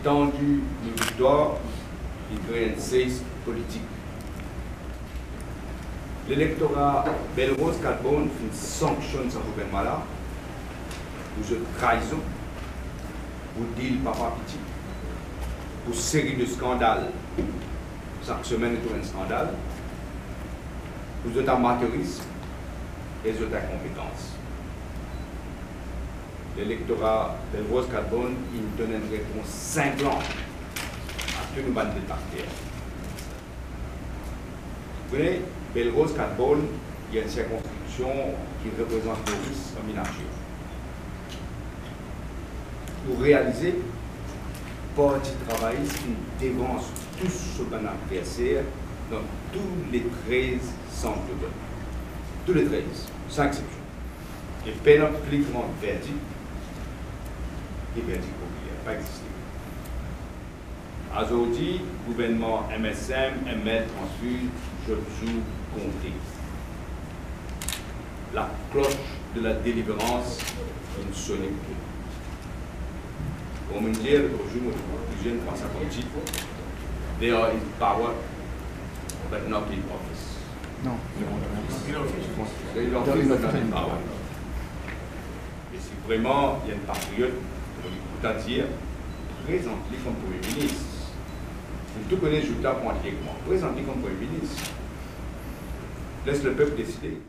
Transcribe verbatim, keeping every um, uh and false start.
Tandi nou viktwar, li kre enn sez politik. Lelektora Bellrose Catbourne finn sanksionn sa gouvernman la pou zot traizon, pou dil papa pitit, pou seri de skandal, sak semenn ena enn skandal, pou zot amaterism e zot inkonpetans. Lelektora Bellrose Catbourne inn donn enn repons singlan a tou nou bann detracteurs. Vous connaissez, Bellrose Catbourne, il y a une circonscription qui représente Maurice en miniature. Vous réalisez, Parti Travayis finn devans tou so bann adverser dan tou le trez sant de vot. Tou le trez, san exsepsion. E pena pli gran verdik ki verdik popiler, pa existe. Azordi, gouvernman M S M, M L, Transfuze, zot zour konte. La cloche de la délivrance inn sone pou tou. Kouma mo dir lot zour, mo trouv plizier enn pwin sa koumsi, they are in power, but not in office. Non. They are in office, but not in power. E si vreman li enn patriot, mo pou dir, prezant li kom Premie Minis. Zot tou kone zour la pou antre ek mwa. Prezant li kom Premie Minis. Les le pep deside.